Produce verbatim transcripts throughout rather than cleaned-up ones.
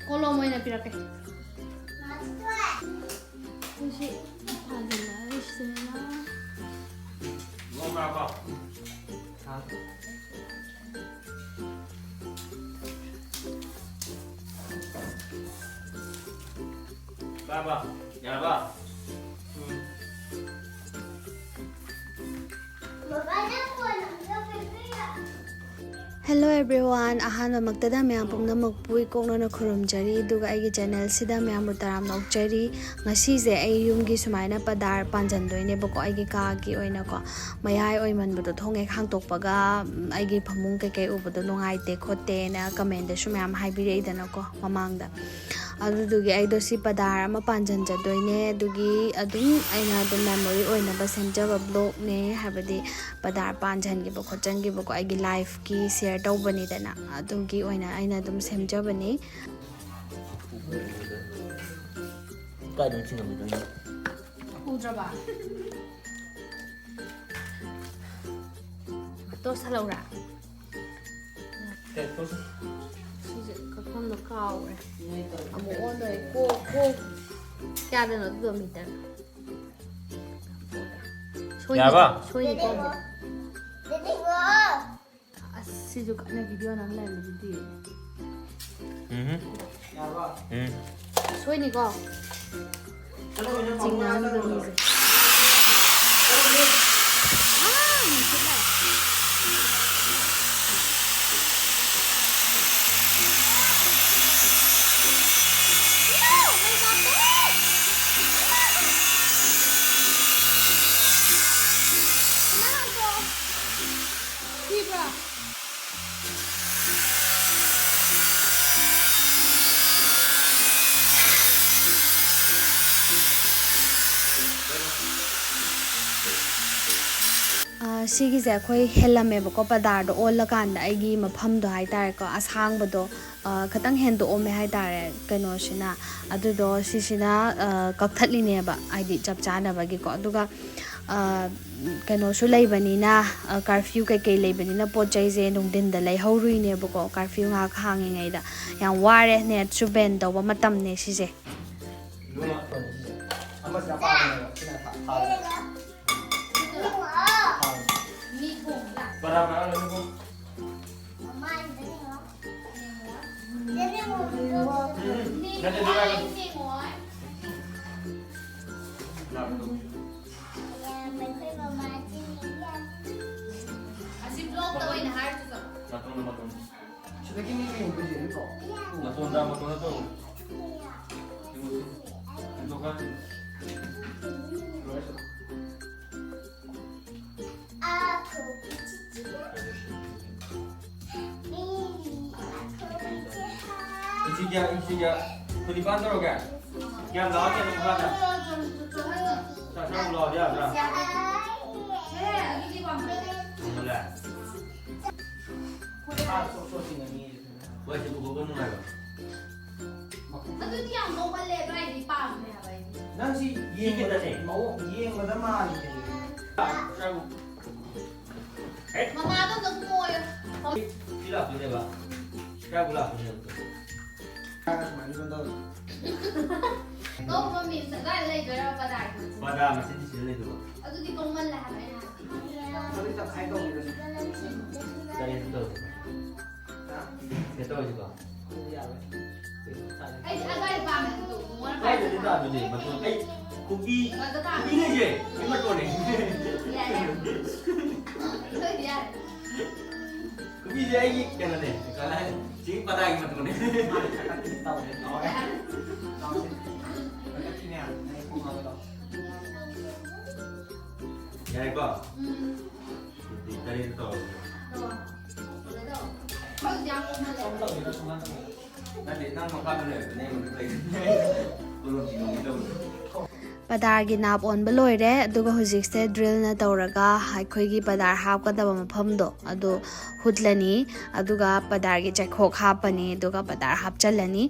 ꯀꯣꯂꯣꯝ ꯑꯣꯏꯅ ꯄꯤꯔꯛꯀꯦ꯫ ꯁꯤꯁꯤ ꯐꯥꯖꯤꯜꯂꯛꯑꯔꯤꯁꯤꯅ꯫ ꯕꯥꯕꯥ, ꯌꯥꯔꯕ? ꯎꯝ꯫ Hello everyone, ꯑꯍꯥꯟꯕꯃꯛꯇꯗ ꯃꯌꯥꯝ ꯄꯨꯝꯅꯃꯛꯄꯨ ꯏꯀꯣꯛꯅꯅ ꯈꯨꯔꯨꯝꯖꯔꯤ, ꯑꯗꯨꯒ ꯑꯩꯒꯤ channelꯁꯤꯗ ꯃꯌꯥꯝꯕꯨ ꯇꯔꯥꯝꯅ ꯑꯣꯛꯆꯔꯤ꯫ ꯉꯁꯤꯁꯦ ꯑꯩ ꯌꯨꯝꯒꯤ ꯁꯨꯃꯥꯏꯅ ꯄꯗꯥꯔ ꯄꯥꯟꯁꯤꯟꯗꯣꯏꯅꯦꯕꯀꯣ, ꯑꯩꯒꯤ ꯀꯥꯒꯤ ꯑꯣꯏꯅꯀꯣ꯫ ꯃꯌꯥꯏ ꯑꯣꯏꯃꯟꯕꯗꯣ ꯊꯣꯡ ꯍꯦꯛ ꯍꯥꯡꯇꯣꯛꯄꯒ, ꯎꯝ, ꯑꯩꯒꯤ ꯐꯃꯨꯡ ꯀꯩꯀꯩ ꯎꯕꯗꯣ ꯅꯨꯡꯉꯥꯏꯇꯦ ꯈꯣꯠꯇꯦꯅ commentꯗꯁꯨ ꯃꯌꯥꯝ ꯍꯥꯏꯕꯤꯔꯛꯏꯗꯅꯀꯣ ꯃꯃꯥꯡꯗ꯫ ꯑꯗꯨꯗꯨꯒꯤ ꯑꯩꯗꯣ ꯁꯤ ꯄꯗꯥꯔ ꯑꯃ ꯄꯥꯟꯁꯤꯟꯖꯗꯣꯏꯅꯦ꯫ ꯑꯗꯨꯒꯤ ꯑꯗꯨꯝ ꯑꯩꯅ ꯑꯗꯨꯝ memory ꯑꯣꯏꯅꯕ ꯁꯦꯝꯖꯕ vlogꯅꯦ, ꯍꯥꯏꯕꯗꯤ ꯄꯗꯥꯔ ꯄꯥꯟꯁꯤꯟꯈꯤꯕ ꯈꯣꯠꯆꯟꯈꯤꯕꯀꯣ, ꯑꯩꯒꯤ lifeꯀꯤ share ꯇꯧꯕꯅꯤꯗꯅ, ꯑꯗꯨꯒꯤ ꯑꯣꯏꯅ ꯑꯩꯅ ꯑꯗꯨꯝ ꯁꯦꯝꯖꯕꯅꯤ꯫ ꯀꯥꯏꯗꯅꯣ ꯆꯤꯡꯉꯝꯃꯤꯗꯣ ꯑꯩꯅ? ꯎꯗ꯭ꯔꯕ? ꯇꯣꯁꯜꯂꯧꯔꯥ? ꯀꯩ ꯇꯣꯁ-? ꯁꯤꯁꯦ ꯀꯛꯐꯝꯗꯣ ꯀꯥꯎꯔꯦ꯫ ꯑꯃꯨꯛ ꯑꯣꯟꯗꯣꯔꯦ꯫ ꯀꯣꯛ, ꯀꯣꯛ ꯀꯌꯥꯗꯅꯣ ꯑꯗꯨꯗꯣ meter? ꯁꯣꯏꯅꯤ-, ꯌꯥꯔꯕ? ꯁꯣꯏꯅꯤꯀꯣ ꯑꯃꯨꯛ꯫ ꯑꯁ, ꯁꯤꯁꯨ ꯀꯟꯅ video ꯅꯝ ꯂꯩꯔꯝꯃꯤꯗꯨꯗꯤ꯫ ꯎꯝ꯫ ꯁꯣꯏꯅꯤꯀꯣ꯫ ꯆꯤꯡꯅꯔꯝꯃꯤꯕ ꯃꯤꯁꯦ꯫ ꯑꯥ, ꯅꯨꯡꯁꯤꯠ ꯂꯥꯛꯑꯦ꯫ ꯊꯤꯕ꯭ꯔꯥ? ꯑ, ꯁꯤꯒꯤꯁꯦ ꯑꯩꯈꯣꯏ ꯍꯦꯜꯂꯝꯃꯦꯕꯀꯣ, ꯄꯗꯥꯔꯗꯣ ꯑꯣꯜꯂꯀꯥꯟꯗ ꯑꯩꯒꯤ ꯃꯐꯝꯗꯣ ꯍꯥꯏꯇꯥꯔꯦꯀꯣ, ꯑꯁꯥꯡꯕꯗꯣ, ꯑ, ꯈꯤꯇꯪ ꯍꯦꯟꯗꯣꯛꯑꯝꯃꯦ ꯍꯥꯏꯇꯥꯔꯦ ꯀꯩꯅꯣꯁꯤꯅ꯫ ꯑꯗꯨꯗꯣ ꯁꯤꯁꯤꯅ, ꯑ, ꯀꯛꯊꯠꯂꯤꯅꯦꯕ, ꯍꯥꯏꯗꯤ ꯆꯞ ꯆꯥꯅꯕꯒꯤꯀꯣ꯫ ꯑꯗꯨꯒ, ꯑ, ꯀꯩꯅꯣꯁꯨ ꯂꯩꯕꯅꯤꯅ, ꯑ, curfew ꯀꯩꯀꯩ ꯂꯩꯕꯅꯤꯅ ꯄꯣꯠ ꯆꯩꯁꯦ ꯅꯨꯡꯊꯤꯟꯗ ꯂꯩꯍꯧꯔꯨꯏꯅꯦꯕꯀꯣ, curfew ꯉꯥꯏꯍꯥꯛ ꯍꯥꯡꯉꯤꯉꯩꯗ꯫ ꯌꯥꯝ ꯋꯥꯔꯦ, netꯁꯨ ban ꯇꯧꯕ ꯃꯇꯝꯅꯦ ꯁꯤꯁꯦ꯫ ꯏꯕꯨꯡꯉꯣ, ꯑꯃꯁꯤꯅ ꯑꯄꯥꯕꯅꯦꯕ, ꯁꯤꯅ ꯑꯊꯥ-, ꯑꯊꯥꯕꯅꯦ꯫ ꯕꯗꯥꯝ ꯍꯥꯞꯍꯜꯂꯣ, ꯏꯕꯨꯡꯉꯣ꯫ ꯎꯝ, ꯅꯠꯇꯦ, ꯑꯗꯨ ꯍꯥꯏꯕ꯫ ꯑꯁꯤ blockꯇ ꯑꯣꯏꯅ ꯍꯥꯏꯔꯁꯨ ꯆꯠꯂꯣ꯫ ꯅꯥꯇꯣꯟꯗ, ꯅꯥꯇꯣꯟꯗ꯫ ꯁꯤꯗꯒꯤ ꯃꯤ ꯀꯩꯅꯣ ꯄꯤꯔꯤꯁꯦ ꯅꯠꯇ꯭ꯔꯣ? ꯅꯥꯇꯣꯟꯗ, ꯅꯥꯇꯣꯟꯗ ꯇꯧ꯫ ꯁꯦꯡꯗꯣꯛ-, ꯁꯦꯡꯗꯣꯛꯀꯥꯟꯁꯤꯗ꯫ ꯂꯣꯏꯔꯦ, ꯁꯤꯗ꯫ ꯏꯟꯆꯤ ꯀꯌꯥ, ꯏꯟꯆꯤ ꯀꯌꯥ? ꯐꯨꯠ ꯅꯤꯄꯥꯟ ꯇꯧꯔꯒꯦ? ꯀꯌꯥꯝ ꯂꯥꯎꯔꯒꯦ ꯑꯗꯨꯝ ꯃꯈꯥꯗ? ꯆꯥꯛ ꯆꯥꯕ ꯂꯥꯎꯔꯗꯤ ꯌꯥꯗ꯭ꯔꯥ? ꯍꯦ, ꯑꯗꯨꯗꯤ ꯋꯥꯡꯃꯜꯂꯦ꯫ ꯋꯥꯡꯃꯜꯂꯦ? ꯍꯣꯏ, ꯁꯤ ꯄꯨꯊꯣꯛꯄ ꯅꯨꯡꯉꯥꯏꯕ꯫ ꯑꯗꯨꯗꯤ ꯌꯥꯝ ꯅꯣꯛꯃꯜꯂꯦ, ꯑꯗꯨꯋꯥꯏꯗꯤ ꯄꯥꯝꯗꯦ ꯍꯥꯏꯕ ꯑꯩꯗꯤ꯫ ꯅꯪ ꯁꯤ ꯌꯦꯡꯕꯗ, ꯁꯤ ꯈꯤꯇꯅꯦ꯫ ꯃꯑꯣꯡ ꯌꯦꯡꯕꯗ ꯃꯥꯜꯂꯤꯅꯦ꯫ ꯃꯃꯥꯗꯣ ꯑꯗꯨꯝ ꯃꯣꯏ꯫ ꯁꯤ ꯂꯥꯛꯇꯣꯏꯅꯦꯕ꯫ ꯁꯤ ꯂꯥꯛꯇꯣꯏꯅꯦꯕ꯫ ꯁꯨꯃꯥꯏꯅ ꯇꯧꯔ꯫ ꯅꯣꯛꯄ ꯃꯤꯝꯁ ꯑꯗꯨꯋꯥꯏꯗ ꯂꯩꯗꯣꯏꯔꯕ ꯄꯗꯥꯒꯤ ꯃꯆꯤꯟ? ꯄꯗꯥ ꯃꯆꯤꯟꯗꯤ ꯁꯤꯗ ꯂꯩꯗꯣꯏꯕ꯫ ꯑꯗꯨꯗꯤ ꯀꯣꯡꯃꯜꯂꯦ ꯍꯥꯏꯕ ꯑꯩꯅ ꯍꯥꯏꯕꯗꯤ꯫ ꯑꯗꯨꯗꯤ ꯇꯪꯈꯥꯏ ꯇꯧꯔꯦꯗꯅ꯫ ꯇꯔꯦꯠꯇ ꯇꯧꯔꯁꯤ꯫ ꯍꯥ? ꯁꯤꯗ ꯇꯧꯔꯁꯤꯀꯣ꯫ ꯑꯗꯨꯗꯤ ꯌꯥꯔꯣꯏ꯫ ꯑꯩꯗꯤ ꯑꯗꯨꯋꯥꯏꯗ ꯄꯥꯝꯃꯦ ꯑꯗꯨꯗꯣ꯫ ꯃꯣꯏꯅ ꯀꯥꯏꯗꯗꯤ ꯇꯥꯗꯣꯏꯅꯦ? ꯃꯇꯣꯟ ꯑꯩ ꯀꯨꯀꯤ, ꯑꯗ ꯄꯥꯝꯃꯦ꯫ ꯀꯨꯀꯤꯅꯦꯁꯦ꯫ ꯁꯤ ꯃꯇꯣꯟꯅꯦ꯫ ꯌꯥꯔꯦ꯫ ꯑꯗꯨꯗꯤ ꯌꯥꯔꯦ꯫ ꯀꯨꯀꯤꯁꯦ ꯑꯩꯒꯤ ꯀꯩꯅꯣꯅꯦ꯫ ꯀꯩ ꯍꯥꯏ? ꯁꯤꯒꯤ ꯄꯗꯥꯒꯤ ꯃꯇꯣꯟꯅꯦ꯫ ꯇꯧꯔꯦ, ꯇꯧꯔꯦ꯫ ꯌꯥꯔꯦ꯫ ꯇꯧꯁꯦ꯫ ꯍꯟꯗꯛꯀꯤꯅꯦ, ꯑꯩ ꯈꯣꯡ ꯍꯥꯞꯄꯗꯣ꯫ ꯌꯥꯔꯦꯀꯣ? ꯎꯝ꯫ ꯑꯗꯨꯗꯤ ꯇꯔꯦꯠ ꯇꯧꯔꯁꯦ꯫ ꯇꯧꯔꯣ꯫ ꯇꯧꯔꯣ꯫ ꯈꯪꯗꯦ, ꯌꯥꯝ ꯀꯨꯝꯍꯜꯂꯦ꯫ ꯁꯣꯝ ꯇꯧꯒꯦꯔꯥ, ꯁꯣꯝ ꯇꯧꯒꯦꯔꯥ? ꯅꯠꯇꯦ, ꯅꯪ ꯃꯈꯥꯗ ꯂꯩꯔꯗꯤ ꯅꯪ ꯑꯃꯨꯛ ꯂꯩ꯫ ꯀꯣꯂꯣꯝ ꯆꯤꯡꯉꯝꯒꯦ ꯇꯧꯕꯅꯦ꯫ ꯄꯗꯥꯔꯒꯤ ꯅꯥꯞ ꯑꯣꯟꯕ ꯂꯣꯏꯔꯦ꯫ ꯑꯗꯨꯒ ꯍꯧꯖꯤꯛꯁꯦ ꯗ꯭ꯔꯤꯜꯅ ꯇꯧꯔꯒ ꯑꯩꯈꯣꯏꯒꯤ ꯄꯗꯥꯔ ꯍꯥꯞꯀꯗꯕ ꯃꯐꯝꯗꯣ ꯑꯗꯨ ꯍꯨꯠꯂꯅꯤ꯫ ꯑꯗꯨꯒ ꯄꯗꯥꯔꯒꯤ ꯆꯩꯈꯣꯛ ꯍꯥꯞꯄꯅꯤ꯫ ꯑꯗꯨꯒ ꯄꯗꯥꯔ ꯍꯥꯞꯆꯜꯂꯅꯤ꯫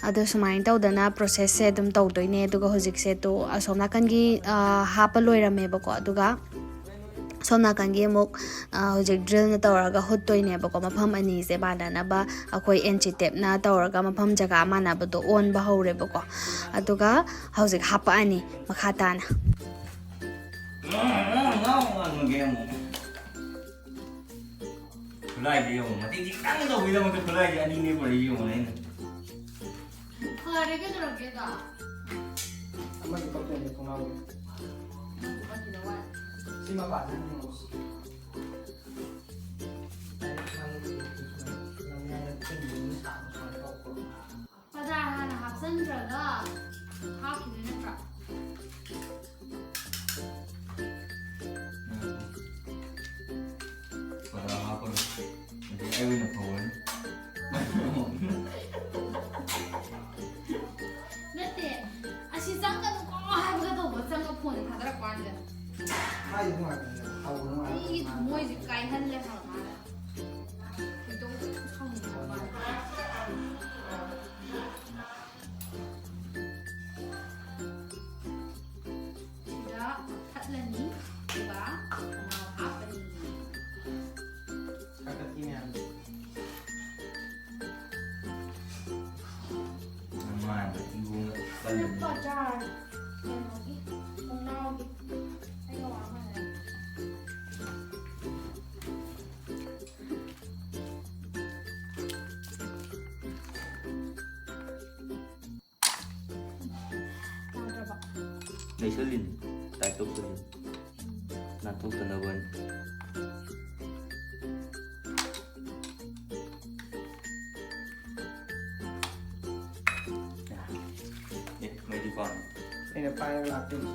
ꯑꯗꯣ ꯁꯨꯃꯥꯏꯅ ꯇꯧꯗꯅ ꯄ꯭ꯔꯣꯁꯦꯁꯁꯦ ꯑꯗꯨꯝ ꯇꯧꯗꯣꯏꯅꯦ꯫ ꯑꯗꯨꯒ ꯍꯧꯖꯤꯛꯁꯦ ꯇꯣ ꯑꯁꯣꯝ ꯅꯥꯀꯟꯒꯤ, ꯑ, ꯍꯥꯞꯄ ꯂꯣꯏꯔꯝꯃꯦꯕꯀꯣ꯫ ꯑꯗꯨꯒ ꯁꯣꯝ ꯅꯥꯀꯟꯒꯤ ꯑꯃꯨꯛ, ꯑ, ꯍꯧꯖꯤꯛ ꯗ꯭ꯔꯤꯜꯅ ꯇꯧꯔꯒ ꯍꯨꯠꯇꯣꯏꯅꯦꯕꯀꯣ꯫ ꯃꯐꯝ ꯑꯅꯤꯁꯦ ꯃꯥꯟꯅꯅꯕ ꯑꯩꯈꯣꯏ ꯑꯦꯟꯆꯤ ꯇꯦꯞꯅ ꯇꯧꯔꯒ ꯃꯐꯝ ꯖꯒꯥ ꯃꯥꯟꯅꯕꯗꯣ ꯑꯣꯟꯕ ꯍꯧꯔꯦꯕꯀꯣ꯫ ꯑꯗꯨꯒ ꯍꯧꯖꯤꯛ ꯍꯥꯞꯄꯛꯑꯅꯤ ꯃꯈꯥ ꯇꯥꯅ꯫ ꯈꯨꯠꯂꯥꯏꯁꯦ ꯌꯦꯡꯉꯣ, ꯃꯇꯦꯛ ꯈꯤꯇꯪ ꯇꯧꯕꯒꯤꯗꯃꯛꯇ ꯈꯨꯠꯂꯥꯏꯁꯦ ꯑꯅꯤꯅꯦ ꯄꯨꯔꯛꯏꯁꯦ, ꯌꯦꯡꯉꯣ ꯑꯩꯅ꯫ ꯐꯔꯦ ꯀꯩꯗꯧꯔꯒꯦꯗ꯫ ꯑꯃꯗꯤ ꯀꯛꯇꯣꯏꯅꯦ ꯊꯣꯡꯅꯥꯎꯒꯤ꯫ ꯅꯪꯕꯨ ꯀꯛꯈꯤꯗꯧ ꯋꯥꯅꯤ꯫ ꯁꯤ ꯃꯄꯥꯁꯤꯅ ꯌꯦꯡꯉꯣ꯫ ꯄꯗꯥꯔ ꯍꯥꯟꯅ ꯍꯥꯞꯆꯟꯗ꯭ꯔꯒ ꯍꯥꯞꯈꯤꯗꯣꯏ ꯅꯠꯇ꯭ꯔꯥ? ꯄꯗꯥꯔ ꯍꯥꯞꯄꯅꯤ꯫ ꯑꯗꯩ ꯑꯩ ꯑꯣꯏꯅ ꯐꯧꯔꯅꯤ꯫ ꯅꯠꯇꯦ, ꯑꯁꯤ ꯆꯪꯒꯅꯨꯀꯣ ꯍꯥꯏꯕꯒ ꯇꯧꯕ ꯆꯪꯉ ꯐꯣꯟꯗ ꯊꯥꯗꯔꯛꯄ ꯋꯥꯅꯤꯗ꯫ ꯍꯥꯏꯗꯤ ꯅꯨꯡꯉꯥꯏꯇꯕꯅꯦ꯫ ꯍꯧꯕ ꯅꯨꯡꯉꯥꯏꯇꯕꯅꯦ꯫ ꯑꯩꯒꯤ ꯊꯃꯣꯏꯁꯦ ꯀꯥꯏꯍꯜꯂꯦ ꯍꯥꯏꯕ ꯃꯥꯅ꯫ ꯈꯣꯏꯗꯧ ꯁꯥꯎꯅꯤꯡꯉꯦ ꯍꯥꯏꯕ ꯃꯥꯅ꯫ ꯁꯤꯗ ꯊꯠꯂꯅꯤ, ꯑꯗꯨꯒ ꯊꯝꯅꯥ ꯍꯥꯞꯄꯅꯤ꯫ ꯁꯥꯀꯠꯀꯤ ꯃꯌꯥꯝꯁꯦ꯫ ꯅꯨꯡꯉꯥꯏꯕ ꯏꯕꯨꯡꯉꯣ ꯑꯩꯅ ꯀꯜꯂꯤꯅꯤ꯫ ꯄꯖꯥꯔ ꯀꯩꯅꯣꯒꯤ ꯊꯣꯡꯅꯥꯎꯒꯤ ꯑꯩꯒ ꯋꯥ ꯃꯥꯟꯅꯩ꯫ ꯇꯥꯗ꯭ꯔꯕ? ꯂꯩꯁꯜꯂꯤꯅꯤ, ꯇꯥꯏꯠ ꯇꯧꯁꯜꯂꯤꯅꯤ꯫ ꯅꯥꯟꯊꯣꯛꯇꯅꯕ ꯍꯥꯏꯅ꯫ ꯑꯦ, ꯃꯩꯗꯤ ꯄꯥꯟ꯫ ꯑꯩꯅ ꯄꯥꯏꯔꯒ ꯂꯥꯛꯇꯣꯏꯅꯤ꯫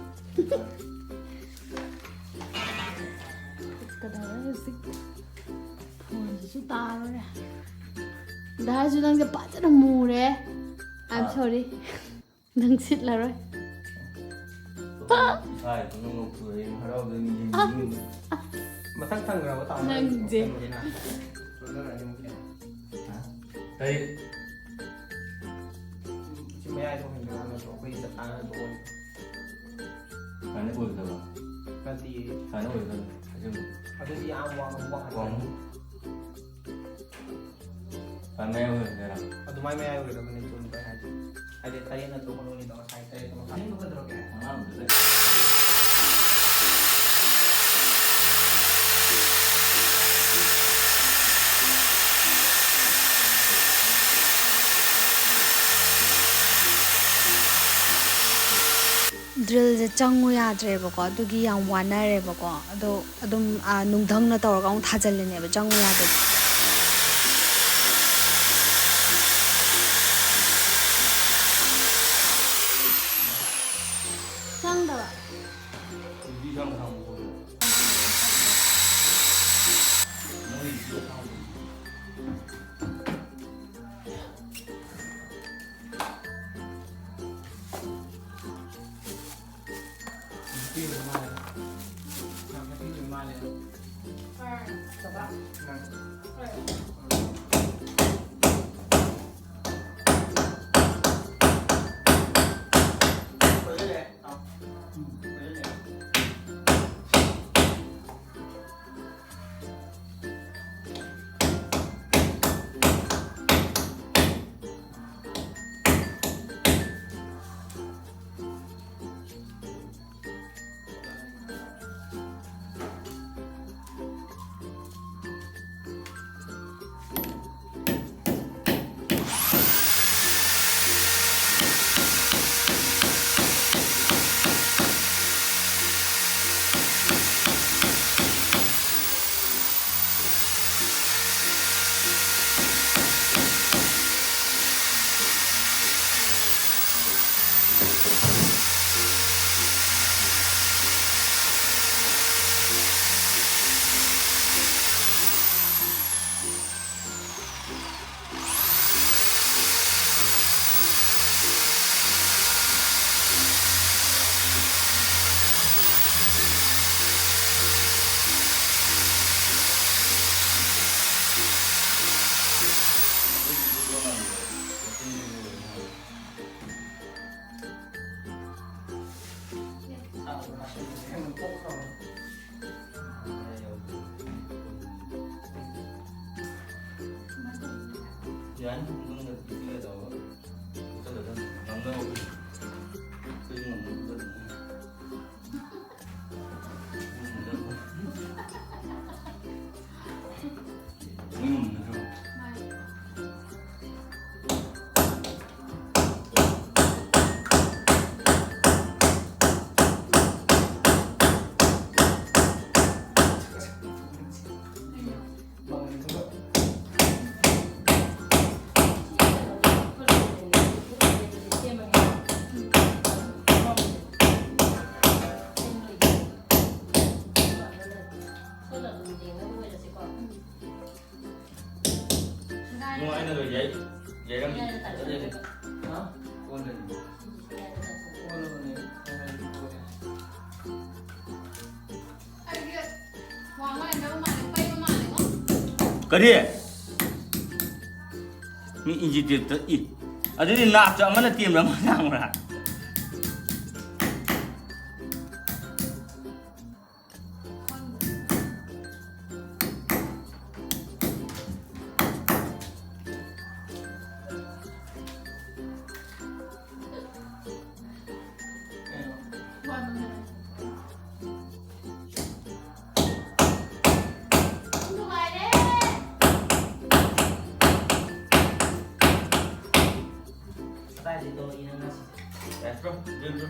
ꯀꯗꯧꯔꯦ ꯍꯧꯖꯤꯛ? ꯐꯣꯟꯁꯤꯁꯨ ꯇꯥꯔꯨꯔꯦ꯫ ꯗꯥꯁꯨ ꯅꯪꯁꯦ ꯐꯖꯅ ꯃꯨꯔꯦ꯫ I'm ah. Sorry꯫ ꯅꯪ ꯁꯤꯠꯂꯔꯣꯏ꯫ ꯏꯁꯥ ꯏꯊꯟꯇ ꯉꯧꯊꯣꯛꯑꯦ, ꯍꯔꯥꯎꯗꯣꯏꯅꯤ, ꯌꯦꯡꯅꯤꯡꯉꯤꯅꯦ꯫ ꯃꯊꯪ ꯊꯪꯈ꯭ꯔꯕ ꯇꯥꯃꯣ? ꯅꯪꯁꯦ꯫ ꯀꯩꯅꯣꯒꯤꯅ? ꯆꯣꯟꯊꯔꯛꯑꯅꯤ ꯑꯃꯨꯛ ꯀꯩꯅꯣ? ꯍꯥ? ꯀꯔꯤ? ꯁꯤ ꯃꯌꯥꯏꯗ ꯑꯣꯏꯍꯟꯈ꯭ꯔꯒ ꯅꯠꯇ꯭ꯔꯣ? ꯑꯩꯈꯣꯏꯒꯤ ꯆꯞ ꯆꯥꯅ ꯑꯗꯨꯝ ꯑꯣꯏ꯫ ꯁꯨꯃꯥꯏꯅ ꯑꯣꯏꯒꯗꯕ? ꯅꯠꯇꯤꯌꯦ꯫ ꯁꯨꯃꯥꯏꯅ ꯑꯣꯏꯒꯗꯕ꯫ ꯑꯗꯨꯝ꯫ ꯑꯗꯨꯗꯤ ꯌꯥꯝ ꯋꯥꯡꯅ ꯋꯥꯡꯅ ꯋꯥꯡꯅ꯫ ꯁꯨꯃꯥꯏꯅ ꯃꯌꯥꯏ ꯑꯣꯏꯍꯟꯗꯣꯏꯔꯥ? ꯑꯗꯨꯃꯥꯏꯅ ꯃꯌꯥꯏ ꯑꯣꯏꯒꯗꯕꯅꯤ ꯆꯨꯝꯅ ꯍꯥꯏꯗꯤ꯫ ꯍꯥꯏꯗꯤ ꯇꯔꯦꯠ ꯅꯠꯇ꯭ꯔꯣ ꯀꯩꯅꯣꯅꯤꯗꯣ ꯉꯁꯥꯏ ꯇꯔꯦꯠ ꯃꯈꯥꯏ꯫ ꯑꯉꯥꯡꯗꯨꯗ꯫ ꯗ꯭ꯔꯤꯜꯁꯦ ꯆꯪꯉꯨ ꯌꯥꯗ꯭ꯔꯦꯕꯀꯣ, ꯑꯗꯨꯒꯤ ꯌꯥꯝ ꯋꯥꯅꯔꯦꯕꯀꯣ꯫ ꯑꯗꯣ ꯑꯗꯨꯝ, ꯑꯥ, ꯅꯨꯡꯙꯪꯅ ꯇꯧꯔꯒ ꯑꯃꯨꯛ ꯊꯥꯖꯤꯜꯂꯤꯅꯦꯕ, ꯆꯪꯉꯨ ꯌꯥꯗ꯭ꯔꯗꯤ꯫ ꯆꯪꯗꯕ꯫ ꯌꯥꯅꯤ, ꯅꯪꯅ ꯅꯨꯄꯤꯒ ꯇꯧꯔꯒ ꯆꯠꯂꯗꯝꯅꯤ꯫ ꯉꯝꯅꯕ ꯑꯩꯈꯣꯏꯁꯨ ꯉꯝꯅꯕ ꯆꯠꯂꯗꯝꯅꯤ꯫ ꯅꯪ ꯉꯝꯅꯕ ꯅꯠꯇ꯭ꯔꯣ? ꯏꯕꯨꯡꯉꯣ, ꯑꯩꯅ ꯂꯣꯏ ꯌꯩ-, ꯌꯩꯔꯝꯃꯤ꯫ ꯍꯥ? ꯀꯣꯟꯗꯅꯤ꯫ ꯀꯣꯜꯂꯕꯅꯦ꯫ ꯀꯔꯤ? ꯃꯤ ꯏꯟꯖꯤꯇꯦꯞꯇ ꯏ꯫ ꯑꯗꯨꯗꯤ ꯅꯥꯞꯁꯨ ꯑꯃꯅ ꯇꯦꯝꯕ꯭ꯔꯥ, ꯑꯃꯅ ꯂꯥꯡꯕ꯭ꯔꯥ? ꯀꯥꯏꯗꯩ ꯂꯧꯔꯛꯏꯅꯣ ꯅꯪ ꯁꯤꯗꯤ? ꯌꯥꯏꯐ꯭ꯔꯣ, ꯏꯕꯦꯝꯕ꯭ꯔꯣ?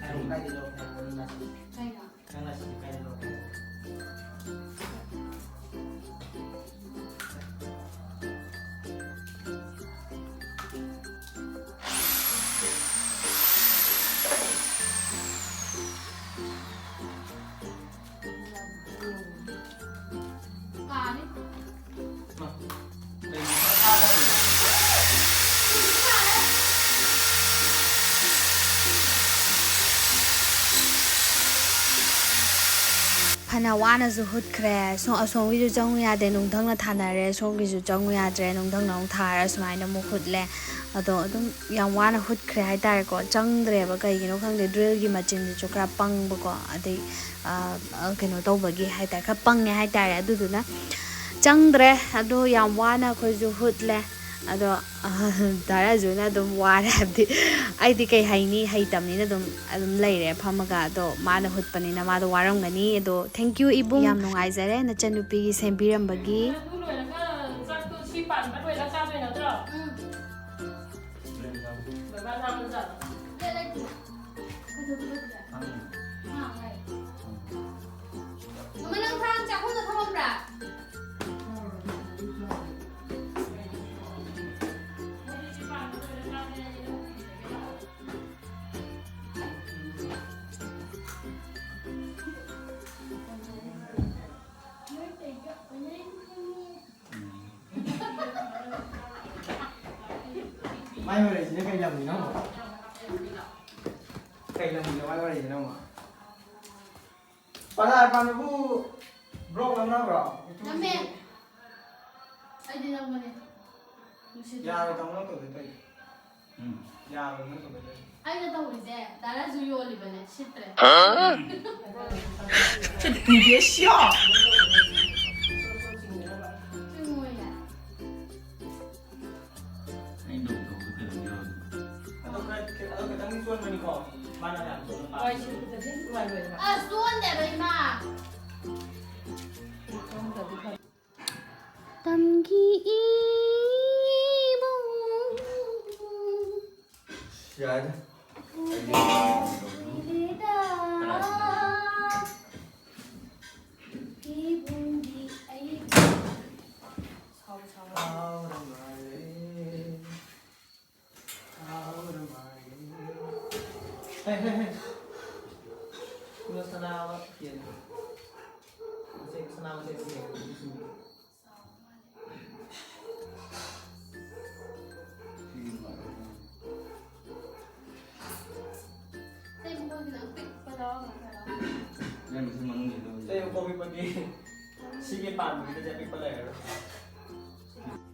ꯍꯥꯏꯔꯣ, ꯀꯥꯏꯗꯩ ꯂꯧꯔꯛꯏꯅꯣ ꯅꯪ ꯁꯤꯗꯤ? ꯀꯩꯅꯣ? ꯅꯪ ꯉꯁꯤ ꯀꯥꯏꯗ ꯂꯧꯔꯛꯀꯦ? ꯀꯥꯅꯤ꯫ ꯃꯥ, ꯀꯩꯅꯣ? ꯐꯅ ꯋꯥꯅꯁꯨ ꯍꯨꯠꯈ꯭ꯔꯦ꯫ ꯁꯣ-, ꯑꯁꯣꯝꯒꯤꯁꯨ ꯆꯪꯉꯨ ꯌꯥꯗꯦ, ꯅꯨꯡꯊꯪꯅ ꯊꯥꯅꯔꯦ, ꯁꯣꯝꯒꯤꯁꯨ ꯆꯪꯉꯨ ꯌꯥꯗ꯭ꯔꯦ, ꯅꯨꯡꯊꯪꯅ ꯑꯃꯨꯛ ꯊꯥꯔ ꯁꯨꯃꯥꯏꯅ ꯑꯃꯨꯛ ꯍꯨꯠꯂꯦ꯫ ꯑꯗꯣ ꯑꯗꯨꯝ ꯌꯥꯝ ꯋꯥꯅ ꯍꯨꯠꯈ꯭ꯔꯦ ꯍꯥꯏꯇꯥꯔꯦꯀꯣ꯫ ꯆꯪꯗ꯭ꯔꯦꯕ, ꯀꯩꯒꯤꯅꯣ ꯈꯪꯗꯦ, ꯗ꯭ꯔꯤꯜꯒꯤ ꯃꯆꯤꯟꯁꯤꯁꯨ ꯈꯔ ꯄꯪꯕꯀꯣ, ꯑꯗꯩ, ꯑ, ꯑ, ꯀꯩꯅꯣ ꯇꯧꯕꯒꯤ ꯍꯥꯏꯇꯥꯔꯦ, ꯈꯔ ꯄꯪꯉꯦ ꯍꯥꯏꯇꯥꯔꯦ꯫ ꯑꯗꯨꯗꯨꯅ ꯆꯪꯗ꯭ꯔꯦ꯫ ꯑꯗꯣ ꯌꯥꯝ ꯋꯥꯅ ꯑꯩꯈꯣꯏꯁꯨ ꯍꯨꯠꯂꯦ꯫ ꯑꯗꯣ ꯗꯥ ꯔꯥꯖꯨꯅ ꯑꯗꯨꯝ ꯋꯥꯔꯦ ꯍꯥꯏꯕꯗꯤ, ꯑꯩꯗꯤ ꯀꯩ ꯍꯥꯏꯅꯤ, ꯍꯩꯇꯕꯅꯤꯅ ꯑꯗꯨꯝ ꯑꯗꯨꯝ ꯂꯩꯔꯦ ꯐꯝꯃꯒ꯫ ꯑꯗꯣ ꯃꯥꯅ ꯍꯨꯠꯄꯅꯤꯅ ꯃꯥꯗꯣ ꯋꯥꯔꯝꯒꯅꯤ꯫ ꯑꯗꯣ thank you ꯏꯕꯨꯡ, ꯌꯥꯝ ꯅꯨꯡꯉꯥꯏꯖꯔꯦ ꯅꯆꯟꯅꯨꯄꯤꯒꯤ ꯁꯦꯝꯕꯤꯔꯝꯕꯒꯤ꯫ ꯑꯗꯨ ꯂꯣꯏꯔꯒ ꯆꯥꯛꯇꯣ ꯁꯤ ꯄꯥꯟꯕ ꯂꯣꯏꯔꯒ ꯆꯥꯗꯣꯏ ꯅꯠꯇ꯭ꯔꯣ? ꯕꯕꯥ ꯂꯥꯛꯄ ꯖꯥꯠꯂꯣ? ꯃꯃꯥ, ꯅꯪ ꯊꯥꯡ ꯆꯥꯛꯈꯨꯝꯗ ꯊꯝꯃꯝꯕ꯭ꯔꯥ? ꯃꯥꯏ ꯃꯔꯩꯁꯤꯅ ꯀꯩ ꯂꯝꯒꯤꯅꯣ? ꯀꯩ ꯂꯝꯒꯤꯅꯣ ꯃꯥꯏ ꯃꯔꯩꯁꯤꯅ ꯑꯃꯨꯛ? ꯄꯥꯂꯥꯔ ꯄꯥꯟꯕꯕꯨ block ꯅꯝꯅꯕ꯭ꯔꯣ? ꯅꯝꯃꯦ꯫ ꯑꯩꯗꯤ ꯅꯝꯕꯅꯦ꯫ ꯅꯨꯡꯁꯤꯠ꯫ ꯌꯥꯔꯣꯏ ꯇꯥꯃꯣ ꯅꯪ ꯇꯧꯗꯣꯏ ꯇꯧꯔꯤꯗꯣ꯫ ꯎꯝ꯫ ꯌꯥꯔꯣꯏ ꯅꯪ ꯇꯧꯗꯣꯏ ꯇꯧꯔꯤꯗꯣ꯫ ꯑꯩꯅ ꯇꯧꯔꯤꯁꯦ ꯗꯥ ꯔꯥꯖꯨ ꯌꯣꯜꯂꯤꯕꯅꯦ, ꯁꯤꯠꯇ꯭ꯔꯦ꯫ ꯍꯥ? ꯆꯤꯡꯉꯣꯏꯌꯦ꯫ ꯑꯩꯅ ꯇꯧꯕꯗꯣ ꯀꯩꯗꯧꯕ ꯌꯥꯎꯔꯤꯅꯣ? ꯑꯗꯣ ꯈꯔ, ꯑꯗꯣ ꯈꯤꯇꯪꯗꯤ ꯆꯣꯟꯕꯅꯤꯀꯣ꯫ ꯃꯥꯅ ꯌꯥꯝ ꯆꯣꯟꯕ ꯄꯥꯝꯃꯤ꯫ ꯑꯁ, ꯆꯣꯟꯗꯦꯕ, ꯏꯃꯥ꯫ ꯇꯝꯒꯤ ꯏꯕꯨꯡ꯫ ꯌꯥꯔꯦ꯫ ꯏꯕꯨꯡꯒꯤ ꯑꯩ꯫ ꯁꯥꯎ, ꯁꯥꯎ꯫ ꯀꯥꯎꯔ ꯃꯥꯜꯂꯦ꯫ ꯀꯥꯎꯔ ꯃꯥꯜꯂꯦ꯫ ꯍꯦ, ꯍꯦ, ꯍꯦ꯫ ꯀꯩꯅꯣ ꯁꯅꯥ ꯑꯃ ꯌꯦꯡꯉꯣ꯫ ꯃꯆꯦ, ꯁꯅꯥ ꯃꯆꯦꯠ ꯑꯃ ꯌꯦꯡꯉꯣ꯫ ꯅꯪꯒꯤꯁꯨ ꯃꯅꯨꯡꯒꯤꯗꯣ꯫ ꯁꯦ, ꯀꯣꯕꯤ ꯄꯠꯇꯤ꯫ ꯁꯤꯒꯤ ꯄꯥꯟꯕꯒꯤꯗꯤ ꯑꯄꯤꯛꯄ ꯂꯩꯔꯔꯣꯏ꯫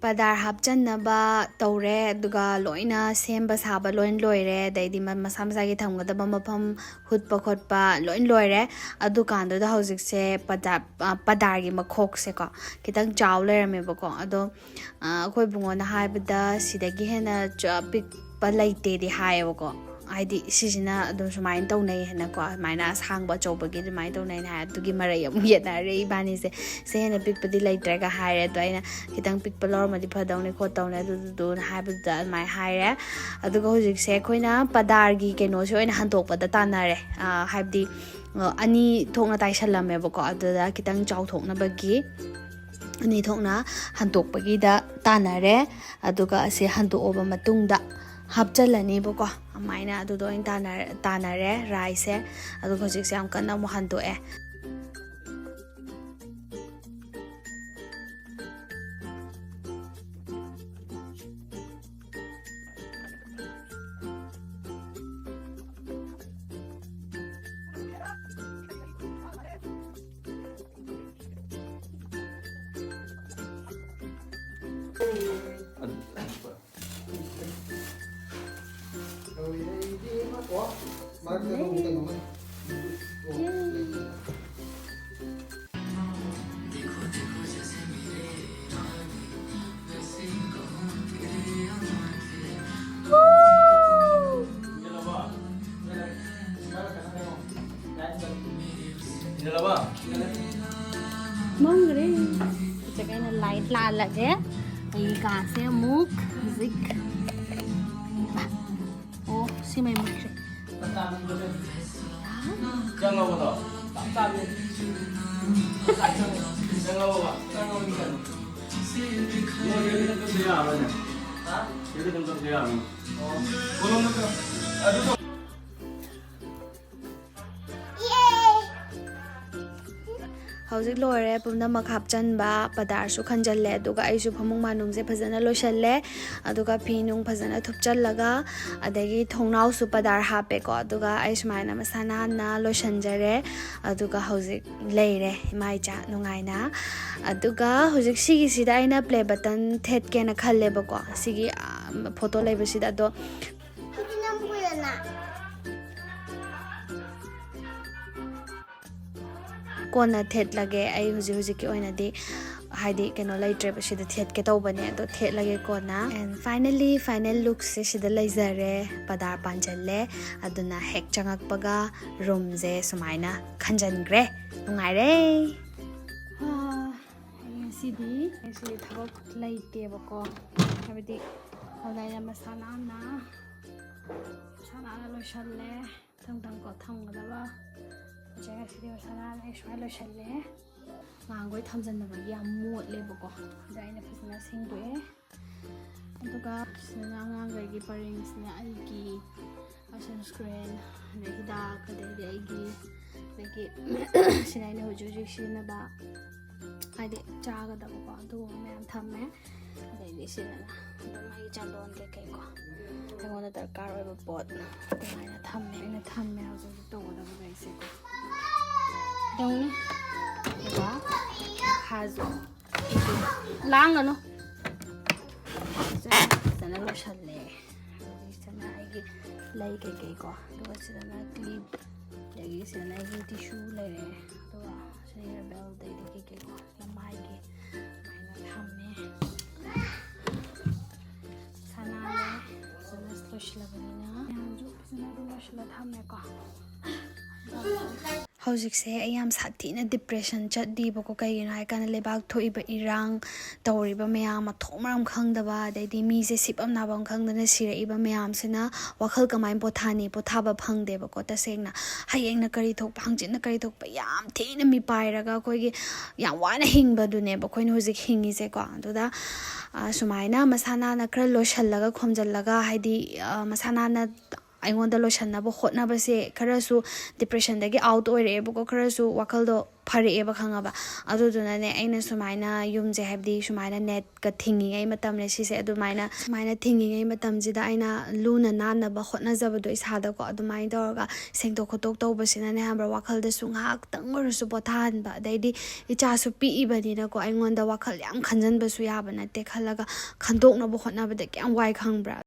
ꯄꯗꯥꯔ ꯍꯥꯞꯆꯟꯅꯕ ꯇꯧꯔꯦ, ꯑꯗꯨꯒ ꯂꯣꯏꯅ ꯁꯦꯝꯕ ꯁꯥꯕ ꯂꯣꯏ ꯂꯣꯏꯔꯦ꯫ ꯑꯗꯩꯗꯤ ꯃ-, ꯃꯁꯥ ꯃꯁꯥꯒꯤ ꯊꯝꯒꯗꯕ ꯃꯐꯝ ꯍꯨꯠꯄ ꯈꯣꯠꯄ ꯂꯣꯏ ꯂꯣꯏꯔꯦ꯫ ꯑꯗꯨꯀꯥꯟꯗꯨꯗ ꯍꯧꯖꯤꯛꯁꯦ ꯄꯗꯥ-, ꯑ, ꯄꯗꯥꯔꯒꯤ ꯃꯈꯣꯛꯁꯦꯀꯣ, ꯈꯤꯇꯪ ꯆꯥꯎ ꯂꯩꯔꯝꯃꯦꯕꯀꯣ꯫ ꯑꯗꯣ, ꯑ, ꯑꯩꯈꯣꯏ ꯕꯨꯡꯉꯣꯅ ꯍꯥꯏꯕꯗ ꯁꯤꯗꯒꯤ ꯍꯦꯟꯅ ꯆ-, ꯄꯤꯛꯄ ꯂꯩꯇꯦꯗꯤ ꯍꯥꯏꯌꯦꯕꯀꯣ꯫ ꯍꯥꯏꯗꯤ ꯁꯤꯁꯤꯅ ꯑꯗꯨꯝ ꯁꯨꯃꯥꯏꯅ ꯇꯧꯅꯩ ꯍꯥꯏꯅꯀꯣ, ꯑꯗꯨꯃꯥꯏꯅ ꯑꯁꯥꯡꯕ ꯑꯆꯧꯕꯒꯤ ꯑꯗꯨꯃꯥꯏꯅ ꯇꯧꯅꯩꯅ ꯍꯥꯏ꯫ ꯑꯗꯨꯒꯤ ꯃꯔꯩ ꯑꯃꯨꯛ ꯌꯦꯠꯅꯔꯦ ꯏꯕꯥꯅꯤꯁꯦ꯫ "ꯁꯤ ꯍꯦꯟꯅ ꯄꯤꯛꯄꯗꯤ ꯂꯩꯇ꯭ꯔꯒ" ꯍꯥꯏꯔꯦ꯫ ꯑꯗꯣ ꯑꯩꯅ, "ꯈꯤꯇꯪ ꯄꯤꯛꯄ ꯂꯧꯔꯝꯃꯗꯤ ꯐꯗꯧꯅꯤ ꯈꯣꯠꯇꯧꯅꯤ ꯑꯗꯨꯗꯨꯅ" ꯍꯥꯏꯕꯗꯨꯗ ꯑꯗꯨꯃꯥꯏꯅ ꯍꯥꯏꯔꯦ꯫ ꯑꯗꯨꯒ ꯍꯧꯖꯤꯛꯁꯦ ꯑꯩꯈꯣꯏꯅ ꯄꯗꯥꯔꯒꯤ ꯀꯩꯅꯣꯁꯦ ꯑꯣꯏꯅ ꯍꯟꯗꯣꯛꯄꯗ ꯇꯥꯟꯅꯔꯦ꯫ ꯑ, ꯍꯥꯏꯕꯗꯤ, ꯑ, ꯑꯅꯤ ꯊꯣꯛꯅ ꯇꯥꯏꯁꯜꯂꯝꯃꯦꯕꯀꯣ꯫ ꯑꯗꯨꯗ ꯈꯤꯇꯪ ꯆꯥꯎꯊꯣꯛꯅꯕꯒꯤ ꯑꯅꯤ ꯊꯣꯛꯅ ꯍꯟꯗꯣꯛꯄꯒꯤꯗ ꯇꯥꯟꯅꯔꯦ꯫ ꯑꯗꯨꯒ ꯑꯁꯤ ꯍꯟꯗꯣꯛꯑꯕ ꯃꯇꯨꯡꯗ ꯍꯥꯞꯆꯜꯂꯅꯤꯕꯀꯣ꯫ ꯑꯗꯨꯃꯥꯏꯅ ꯑꯗꯨꯗ ꯑꯣꯏꯅ ꯇꯥꯟꯅꯔ-, ꯇꯥꯟꯅꯔꯦ ꯔꯥꯏꯁꯁꯦ꯫ ꯑꯗꯨꯒ ꯍꯧꯖꯤꯛꯁꯦ ꯌꯥꯝ ꯀꯟꯅ ꯑꯃꯨꯛ ꯍꯟꯗꯣꯛꯑꯦ꯫ ꯃꯝꯈ꯭ꯔꯦ꯫ ꯍꯧꯖꯤꯛ ꯑꯩꯅ ꯂꯥꯏꯠ ꯂꯥꯜꯂꯒꯦ꯫ ꯑꯩꯒꯤ ꯀꯥꯁꯦ ꯑꯃꯨꯛ ꯍꯧꯖꯤꯛ, ꯑꯣ, ꯁꯤ ꯃꯩ ꯃꯨꯠꯈ꯭ꯔꯦ꯫ ꯆꯪꯉꯕꯗꯣ? ꯆꯪꯉꯕꯕ? ꯅꯣꯏ ꯌꯨꯝꯗ ꯆꯠꯄ ꯌꯥꯔꯣꯏꯅꯦ꯫ ꯍꯥ? ꯌꯨꯝꯗ ꯑꯗꯨꯝ ꯆꯠꯄ ꯌꯥꯔꯣꯏ꯫ ꯑꯣ꯫ ꯀꯣꯂꯣꯝꯗ ꯑꯗꯨ ꯍꯧꯖꯤꯛ ꯂꯣꯏꯔꯦ ꯄꯨꯝꯅꯃꯛ ꯍꯥꯞꯆꯟꯕ, ꯄꯗꯥꯔꯁꯨ ꯈꯟꯖꯜꯂꯦ, ꯑꯗꯨꯒ ꯑꯩꯁꯨ ꯐꯃꯨꯡ ꯃꯅꯨꯡꯁꯦ ꯐꯖꯅ ꯂꯣꯏꯁꯜꯂꯦ, ꯑꯗꯨꯒ ꯐꯤ ꯅꯨꯡ ꯐꯖꯅ ꯊꯨꯞꯆꯜꯂꯒ, ꯑꯗꯒꯤ ꯊꯣꯡꯅꯥꯎꯁꯨ ꯄꯗꯥꯔ ꯍꯥꯞꯄꯦꯀꯣ, ꯑꯗꯨꯒ ꯑꯩ ꯁꯨꯃꯥꯏꯅ ꯃꯁꯥ ꯅꯥꯟꯅ ꯂꯣꯏꯁꯟꯖꯔꯦ꯫ ꯑꯗꯨꯒ ꯍꯧꯖꯤꯛ ꯂꯩꯔꯦ ꯏꯃꯥ ꯏꯆꯥ ꯅꯨꯡꯉꯥꯏꯅ꯫ ꯑꯗꯨꯒ ꯍꯧꯖꯤꯛ ꯁꯤꯒꯤꯁꯤꯗ ꯑꯩꯅ ꯄ꯭ꯂꯦ ꯕꯇꯟ ꯊꯦꯠꯀꯦꯅ ꯈꯜꯂꯦꯕꯀꯣ, ꯁꯤꯒꯤ ꯐꯣꯇꯣ ꯂꯩꯕꯁꯤꯗ꯫ ꯑꯗꯣ ꯀꯣꯟꯅ ꯊꯦꯠꯂꯒꯦ꯫ ꯑꯩ ꯍꯧꯖꯤꯛ ꯍꯧꯖꯤꯛꯀꯤ ꯑꯣꯏꯅꯗꯤ ꯍꯥꯏꯗꯤ ꯀꯩꯅꯣ ꯂꯩꯇ꯭ꯔꯦꯕ, ꯁꯤꯗ ꯊꯦꯠꯀꯦ ꯇꯧꯕꯅꯦ, ꯑꯗꯣ ꯊꯦꯠꯂꯒꯦ ꯀꯣꯟꯅ꯫ And finally, final lookꯁꯦ ꯁꯤꯗ ꯂꯩꯖꯔꯦ꯫ ꯄꯗꯥꯔ ꯄꯥꯟꯖꯜꯂꯦ, ꯑꯗꯨꯅ ꯍꯦꯛ ꯆꯪꯉꯛꯄꯒ ꯔꯨꯝꯁꯦ ꯁꯨꯃꯥꯏꯅ ꯈꯟꯖꯟꯈ꯭ꯔꯦ꯫ ꯅꯨꯡꯉꯥꯏꯔꯦ꯫ ꯑꯥ, ꯉꯁꯤꯗꯤ ꯉꯁꯤꯗꯤ ꯊꯕꯛ ꯂꯩꯇꯦꯕꯀꯣ, ꯍꯥꯏꯕꯗꯤ ꯑꯗꯨꯅ ꯑꯩꯅ ꯃꯁꯥ ꯅꯥꯟꯅ ꯃꯁꯥ ꯅꯥꯟꯅ ꯂꯣꯏꯁꯜꯂꯦ꯫ ꯊꯪ ꯊꯪꯀꯣ ꯊꯝꯒꯗꯕ ꯄꯣꯠ ꯆꯩ ꯉꯁꯤꯗꯤ ꯃꯁꯥ ꯅꯥꯟꯅ ꯑꯩ ꯁꯨꯃꯥꯏꯅ ꯂꯣꯏꯁꯜꯂꯦ꯫ ꯉꯥꯡꯈꯣꯏ ꯊꯝꯖꯟꯅꯕꯒꯤ ꯌꯥꯝ ꯃꯣꯠꯂꯦꯕꯀꯣ, ꯑꯗ ꯑꯩꯅ ꯐꯖꯅ ꯁꯦꯡꯗꯣꯛꯑꯦ꯫ ꯑꯗꯨꯒ ꯁꯤꯗꯅ ꯑꯉꯥꯡꯈꯩꯒꯤ ꯄꯔꯦꯡꯁꯤꯅ ꯑꯩꯒꯤ sunscreen, ꯑꯗꯩ ꯍꯤꯗꯥꯛ, ꯑꯗꯩꯗꯤ ꯑꯩꯒꯤ, ꯑꯗꯒꯤ ꯁꯤꯅ ꯑꯩꯅ ꯍꯧꯖꯤꯛ ꯍꯧꯖꯤꯛ ꯁꯤꯖꯤꯟꯅꯕ, ꯍꯥꯏꯗꯤ ꯆꯥꯒꯗꯕꯀꯣ, ꯑꯗꯨꯒꯨꯝꯕ ꯃꯌꯥꯝ ꯊꯝꯃꯦ꯫ ꯑꯗꯩꯗꯤ ꯁꯤꯗꯅ ꯑꯗꯨꯝ ꯑꯩ ꯆꯟꯗꯣꯟ ꯀꯩꯀꯩꯀꯣ, ꯑꯩꯉꯣꯟꯗ ꯗꯔꯀꯥꯔ ꯑꯣꯏꯕ ꯄꯣꯠ ꯑꯗꯨꯃꯥꯏꯅ ꯊꯝꯃꯦ꯫ ꯑꯩꯅ ꯊꯝꯃꯦ ꯍꯧꯖꯤꯛ ꯍꯧꯖꯤꯛ ꯇꯧꯒꯗꯕꯈꯩꯁꯦꯀꯣ꯫ ꯇꯧꯅꯤ꯫ ꯑꯗꯨꯒ ꯃꯈꯥꯁꯨ ꯂꯥꯡꯒꯅꯨ꯫ ꯐꯖꯅ ꯂꯣꯏꯁꯜꯂꯦ꯫ ꯍꯧꯖꯤꯛꯁꯤꯅ ꯑꯩꯒꯤ ꯂꯩ ꯀꯩꯀꯩꯀꯣ, ꯑꯗꯨꯒ ꯁꯤꯗꯅ clip, ꯑꯗꯒꯤ ꯁꯤꯗꯅ ꯑꯩꯒꯤ tissue ꯂꯩꯔꯦ, ꯑꯗꯨꯒ ꯁꯤꯗ herbal ꯑꯗꯩꯗꯤ ꯀꯩꯀꯩꯀꯣ ꯂꯃꯥꯏꯒꯤ ꯑꯗꯨꯃꯥꯏꯅ ꯊꯝꯃꯦ꯫ ꯁꯅꯥꯅꯦ ꯐꯖꯅ ꯂꯣꯏꯁꯤꯜꯂꯕꯅꯤꯅ ꯃꯌꯥꯝꯁꯨ ꯐꯖꯅ ꯑꯗꯨꯝ ꯂꯣꯏꯁꯤꯜꯂ ꯊꯝꯃꯦꯀꯣ꯫ ꯍꯧꯖꯤꯛꯁꯦ ꯑꯩ ꯌꯥꯝ ꯁꯥꯊꯤꯅ depression ꯆꯠꯂꯤꯕꯀꯣ꯫ ꯀꯩꯒꯤꯅꯣ ꯍꯥꯏꯀꯥꯟꯗ ꯂꯩꯕꯥꯛ ꯊꯣꯛꯏꯕ ꯏꯔꯥꯡ, ꯇꯧꯔꯤꯕ ꯃꯌꯥꯝ, ꯃꯊꯣꯡ ꯃꯔꯝ ꯈꯪꯗꯕ, ꯑꯗꯩꯗꯤ ꯃꯤꯁꯦ ꯁꯤꯐꯝ ꯅꯥꯐꯝ ꯈꯪꯗꯅ ꯁꯤꯔꯛꯏꯕ ꯃꯌꯥꯝꯁꯤꯅ ꯋꯥꯈꯜ ꯀꯃꯥꯏꯅ ꯄꯣꯊꯥꯅꯤ? ꯄꯣꯊꯥꯕ ꯐꯪꯗꯦꯕꯀꯣ꯫ ꯇꯁꯦꯡꯅ ꯍꯌꯦꯡꯅ ꯀꯔꯤ ꯊꯣꯛꯄ, ꯍꯪꯆꯤꯠꯅ ꯀꯔꯤ ꯊꯣꯛꯄ, ꯌꯥꯝ ꯊꯤꯅ ꯃꯤꯄꯥꯏꯔꯒ ꯑꯩꯈꯣꯏꯒꯤ ꯌꯥꯝ ꯋꯥꯅ ꯍꯤꯡꯕꯗꯨꯅꯦꯕ ꯑꯩꯈꯣꯏꯅ ꯍꯧꯖꯤꯛ ꯍꯤꯡꯉꯤꯁꯦꯀꯣ꯫ ꯑꯗꯨꯗ, ꯑ, ꯁꯨꯃꯥꯏꯅ ꯃꯁꯥ ꯅꯥꯟꯅ ꯈꯔ ꯂꯣꯏꯁꯤꯜꯂꯒ ꯈꯣꯝꯖꯤꯜꯂꯒ, ꯍꯥꯏꯗꯤ, ꯑ, ꯃꯁꯥ ꯅꯥꯟꯅ ꯑꯩꯉꯣꯟꯗ ꯂꯣꯏꯁꯤꯟꯅꯕ ꯍꯣꯠꯅꯕꯁꯦ ꯈꯔꯁꯨ depressionꯗꯒꯤ out ꯑꯣꯏꯔꯛꯑꯦꯕꯀꯣ, ꯈꯔꯁꯨ ꯋꯥꯈꯜꯗꯣ ꯐꯔꯛꯑꯦꯕ, ꯈꯪꯉꯕ? ꯑꯗꯨꯗꯨꯅꯅꯦ, ꯑꯩꯅ ꯁꯨꯃꯥꯏꯅ ꯌꯨꯝꯁꯦ, ꯍꯥꯏꯕꯗꯤ ꯁꯨꯃꯥꯏꯅ ꯅꯦꯠꯀ ꯊꯤꯡꯉꯤꯉꯩ ꯃꯇꯝꯅꯦ ꯁꯤꯁꯦ, ꯑꯗꯨꯃꯥꯏꯅ, ꯁꯨꯃꯥꯏꯅ ꯊꯤꯡꯉꯤꯉꯩ ꯃꯇꯝꯁꯤꯗ ꯑꯩꯅ ꯂꯨꯅ ꯅꯥꯟꯅꯕ ꯍꯣꯠꯅꯖꯕꯗꯣ ꯏꯁꯥꯗꯀꯣ, ꯑꯗꯨꯃꯥꯏꯅ ꯇꯧꯔꯒ ꯁꯦꯡꯗꯣꯛ ꯈꯣꯠꯇꯣꯛ ꯇꯧꯕꯁꯤꯅꯅꯦ, ꯈꯪꯕ꯭ꯔꯥ, ꯋꯥꯈꯜꯗꯁꯨ ꯉꯥꯏꯍꯥꯛꯇꯪ ꯑꯣꯏꯔꯁꯨ ꯄꯣꯊꯥꯍꯟꯕ꯫ ꯑꯗꯩꯗꯤ ꯏꯆꯥꯁꯨ ꯄꯤꯛꯏꯕꯅꯤꯅꯀꯣ, ꯑꯩꯉꯣꯟꯗ ꯋꯥꯈꯜ ꯌꯥꯝ ꯈꯟꯖꯟꯕꯁꯨ ꯌꯥꯕ ꯅꯠꯇꯦ ꯈꯜꯂꯒ, ꯈꯟꯗꯣꯛꯅꯕ ꯍꯣꯠꯅꯕꯗ ꯀꯌꯥꯝ ꯋꯥꯏ, ꯈꯪꯕ꯭ꯔꯥ?